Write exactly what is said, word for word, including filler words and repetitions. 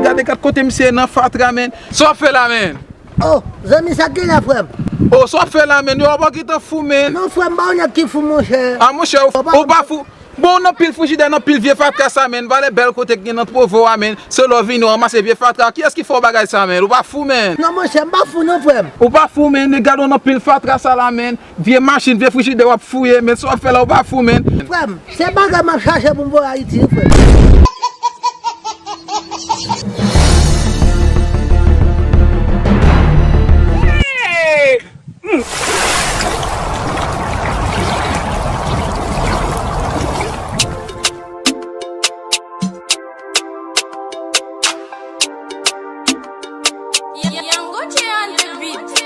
Gade kat kote misye nan fatra, menn. Sa w ap fè la, menn? Oh, zanmi, sa k gen la, frè m? Oh, sa w ap fè la, menn? Yo, w ap kite fou, menn. Non, frè m, pa yon nèg ki fou, monchè. Ah, monchè, ou, ou pa fou. Bon, nan pil frijidè, nan pil vye fatra sa, menn. Valè bèl kote k gen nan Pwovo a, menn. Se lè w vini, w ranmase vye fatra. Kiyès ki fè w bagay sa, menn? Ou pa fou, menn. Non, monchè, m pa fou, non, frè m. Ou pa fou, menn. Gade w nan pil fatra sa la, menn. Vye machin, vye frijidè w ap fouye, menn. Sa w ap fè la, ou pa fou, menn. Frè m, se bagay m ap chache pou m voye Ayiti, wi, frè m. Young Gucci on the beat.